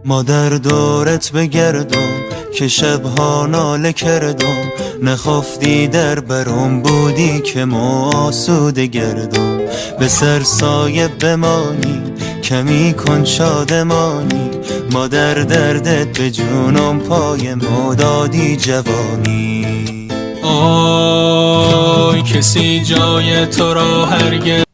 مادر دورت بگردم که شبها ناله کردم، نخفتی در برم بودی که مو آسوده گردم. به سر سایه بمانی، کمی کن شادمانی، مادر دردت به جونم، پای مو دادی جوانی. آی، کسی جای تو را هرگز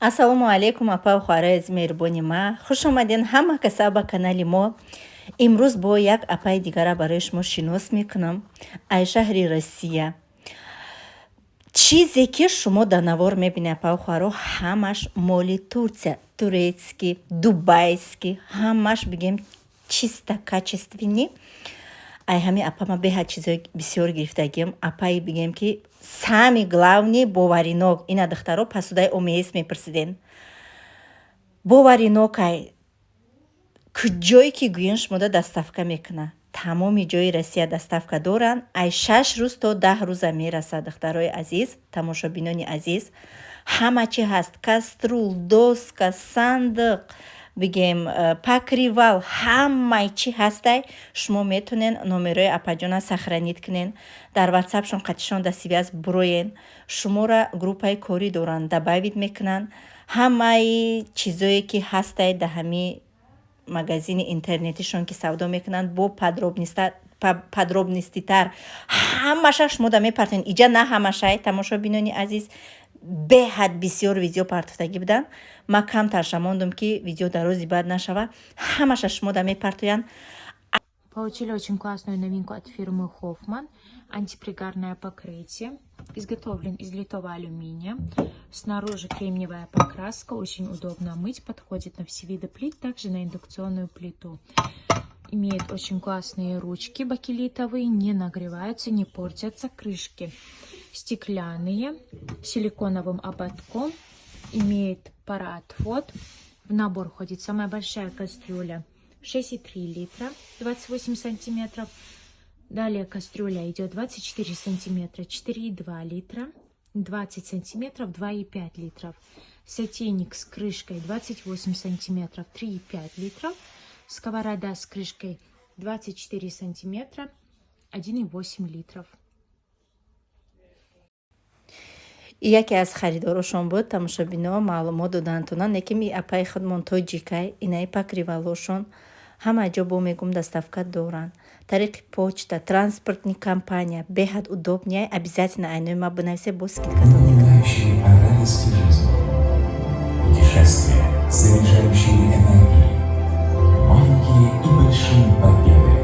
Ассалому алайкум, апа, хоҳарои азиз, меҳрубони ма, хуш омаден ҳама каса ба канали мо. Имрӯз бо як апаи дигара барои шумо шинос мекунам, ай шаҳри Россия. Чизе ки шумо дар навор мебинед, апау хоҳаро, ҳамаш моли Турция, турецкий, дубайский, ҳамаш бигем чисто качественный. Ай ҳами апа ма беҳад чизои бисёр гирифтагиам. Апаи бигем ки самый главный боваринок. Ина, духтаро, посудаи ОМС мепурсиден, боваринок ай. Куҷое ки гӯен, шумода доставка мекуна. Тамоми ҷои Россия доставка доранд, ай 6 рӯз то 10 рӯза мерасад. Духтарои азиз, тамошобинони азиз, ҳама чи ҳаст: кастрюль, доска, сандиқ, бигем покрывал, ҳамаи чи ҳастай. Шумо метонен номерои апаҷона сохранить кунен, дар ватсапшон қатишон да связь буроен. Шуморо группаи корӣ доранд, добавить мекунанд. Ҳамаи чизое ки ҳастай дар ҳами магазини интернетишон ки савдо мекунанд, бо подробноститар ҳамаша шумо да мепартоен. Иҷа на ҳамашай, тамошобинони азиз, беҳад бисёр видео партофтагӣ буданд. Ма камтарша мондум, ки видео дарози бад нашава. Ҳамаша шумо да мепартоянд. Получили очень классную новинку от фирмы Hoffman. Антипригарное покрытие. Изготовлен из литого алюминия. Снаружи кремниевая покраска. Очень удобно мыть. Подходит на все виды плит, также на индукционную плиту. Имеет очень классные ручки бакелитовые. Не нагреваются, не портятся. Крышки стеклянные, силиконовым ободком. Имеет пароотвод. В набор входит самая большая кастрюля 6,3 литра, 28 сантиметров. Далее кастрюля идет 24 сантиметра, 4,2 литра, 20 сантиметров, 2,5 литров. Сотейник с крышкой 28 сантиметров, 3,5 литров. Сковорода с крышкой 24 сантиметра, 1,8 литров. Яке аз харидорошон буд, тамошобино, маълумот доданд-тона, не ки ми апаи худмон тоҷикай. Инаи покрывалошон ҳама ҷо бо мегум доставка доранд, тариқи почта, транспортный компания, беҳад удобный. Обязательно айнои ма бинависе, бо скидкатон мекунам. Напоминающие о радости жизни. Путешествия, заряжающие энергией. Маленькие и большие победы.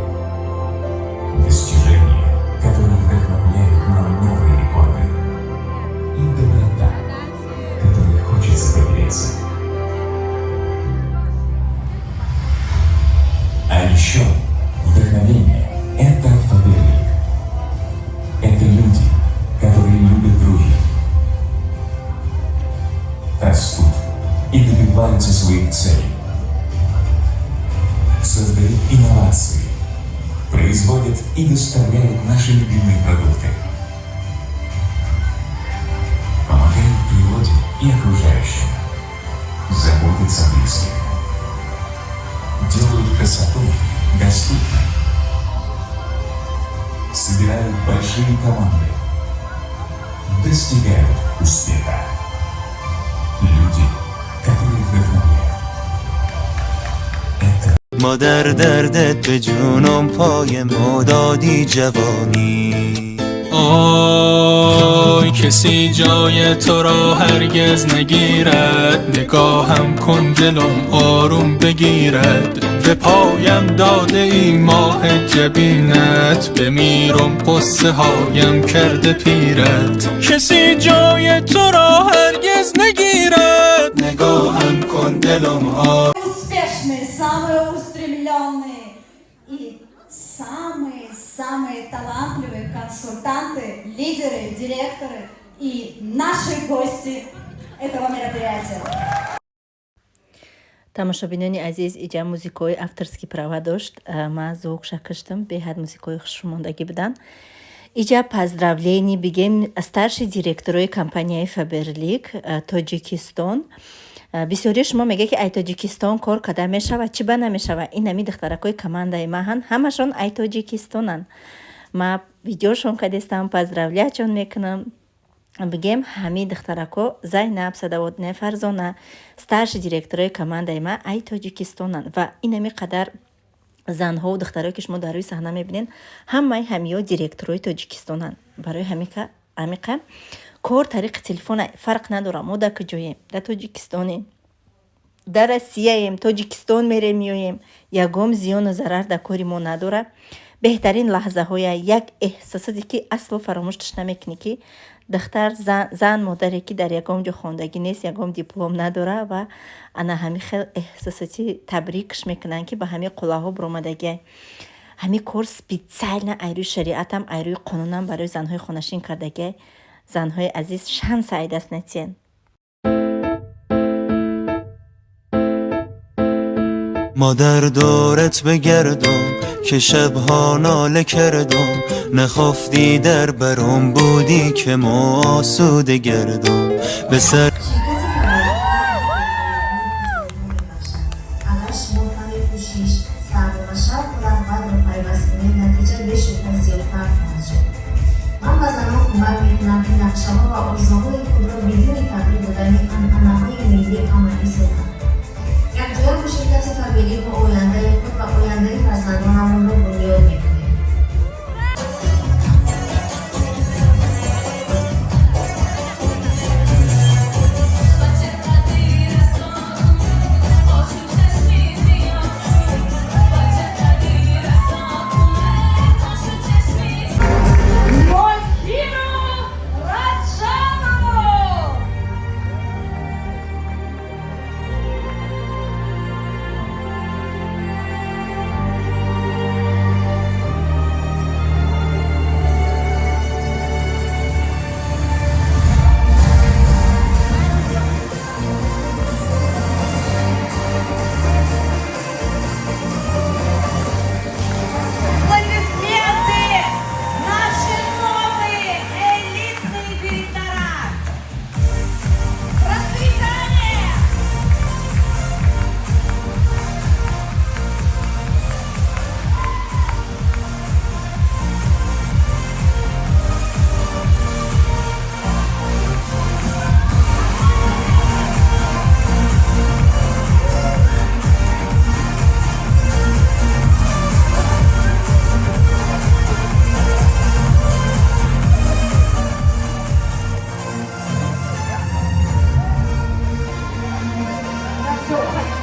Достижения, которые вдохновляют на новые рекорды. И доброта, которой хочется поделиться. А еще вдохновение – это Фаберлик. Это люди, которые любят других, растут и добиваются своих целей, создают инновации, производят и доставляют наши любимые продукты, помогают природе и окружающим, заботятся о близких, делают красоту доступной, собирают большие команды, достигают успеха. Люди, которые вдохновляют. Это مادر دردت به جونم، پای مو دادی جوانی. آی، کسی جای تو را هرگز نگیرد. نگاهم کن، دلم آروم بگیرد. به پایم داده ای ماه جبینت، بمیرم غصه هایم کرده پیرت. کسی جای تو را هرگز نگیرد. نگاهم کن، دلم آروم Успешные, самые устремленные и самые-самые талантливые консультанты, лидеры, директоры и наши гости этого мероприятия. Тамошобинони азиз, иҷа музикаҳои авторский права дошт, ман звукша киштам. Беҳад музикаҳои хушмондагӣ буданд. Иҷа поздравление бигем старший директорои компанияи Фаберлик Тоҷикистон. Бисёри шумо мегӯяд, ки ай Тоҷикистон кор карда мешавад, чӣ ба намешавад? Ин ҳами духтаракҳои командаи маҳан, ҳамашон ай Тоҷикистонанд. Ма видеошон кардестам, поздравлять шон мекунам. Бигем, ҳамин духтаракҳо Зайнаб, Садаводне, Фарзона, старший директорои командаи ма ай Тоҷикистонанд. Ва ин ҳами қадар занҳову духтарое, ки шумо дар рӯи саҳна мебинед, ҳамаи ҳамиё директорои Тоҷикистонанд. Барои ҳамиқа кор тариқи телефона фарқ надорад, мо дар куҷоем, дар Тоҷикистонем, дар Россияем, Тоҷикистон мерем, меоем, ягон зиёну зарар дар кори мо надорад. Беҳтарин лаҳзаҳоя, як эҳсосоте, ки асло фаромӯшаш намекунӣ, ки духтар, зан, модаре, ки дар ягон ҷо хондагӣ нест, ягон диплом надорад, ва ана ҳамин хел эҳсосоти табрикш мекунанд, ки ба ҳамин қуллаҳо баромадагиай. Ҳамин кор специально ай рӯи шариатам, ай рӯи қонунам барои занҳои хонашин кардагиай. Занҳои азиз, шанса ай даст натиҳен. مادر دورت بگردم که شبها ناله کردم، نخفتی در برم بودی که ما آسوده گردم به سر. شرکت агар шумо каме кӯшиш, сабр ва шавқу рағбатро пайваст кунед, натиҷа бешубҳа зиёдтар хоҳад шуд. Ман ба занон кӯмак мекунам, ки нақшаҳо ва орзуҳои худро бидуни тағйир додани анъанаҳои миллӣ амалӣ созанд. Якҷоя бо ширкати Фаберлик мо ояндаи худ ва ояндаи фарзандонамонро бунёд мекунем. Мохиру Раджабову! Аплодисменты! Наши новые элитные директора! Процветание! Все, уходи.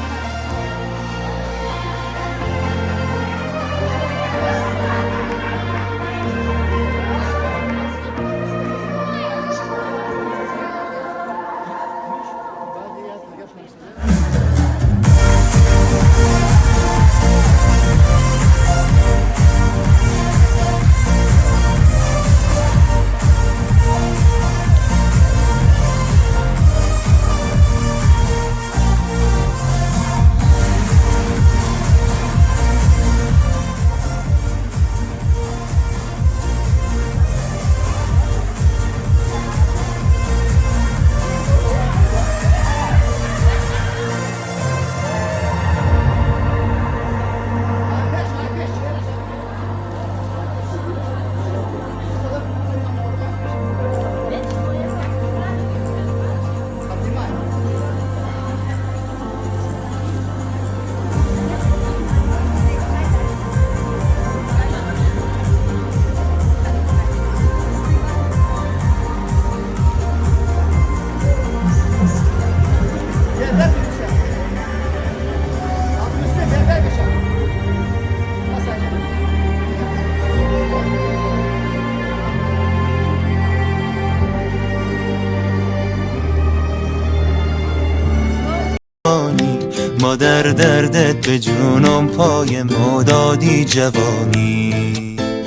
مادر دردت به جونم، پای ما دادی جوانی.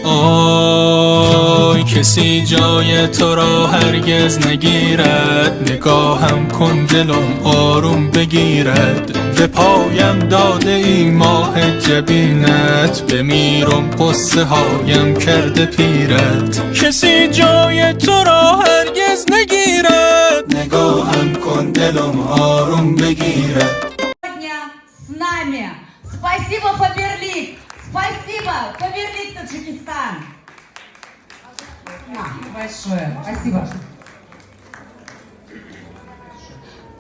آی، کسی جای تو را هرگز نگیرد. نگاهم کن، دلم آروم بگیرد. به پایم داده ای ماه جبینت، بمیرم، غصه هایم کرده پیرت. کسی جای تو را هرگز هرگز نگیرد. نگاهم کن دلم آروم بگیرد. Сегодня с нами. Спасибо, Фаберлик! Спасибо, Фаберлик Таджикистан! Спасибо большое. Спасибо.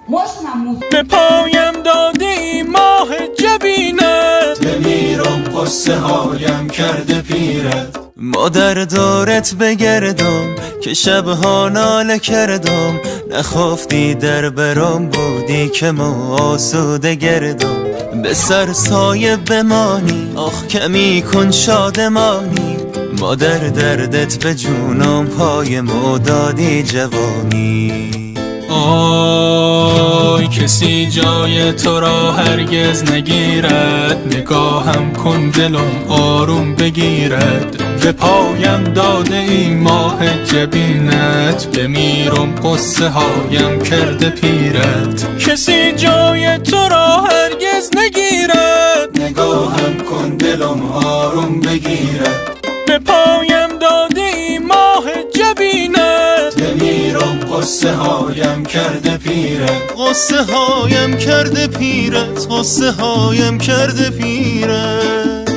Можно нам музыку? به پایم داده ای ماه جبینت، بمیرم قصه هایم کرده پیرت. مادر دورت بگردم که شبها ناله کردم، نخفتی در برم بودی که ما آسوده گردم. به سر سایه بمانی، آخ کمی کن شادمانی. مادر دردت به جونم، پای مو دادی جوانی. آی کسی جای تو را هرگز نگیرد. نگاهم کن دلم آروم بگیرد. به پایم داده ای ماه جبینت، بمیرم قصه هایم کرده پیرت. کسی جای تو را هرگز نگیرد. نگاهم کن دلم آروم بگیرد. به پایم داده ای ماه جبینت، بمیرم قصه هایم کرده پیرت. قصه هایم کرده پیرت، قصه هایم کرده پیرت.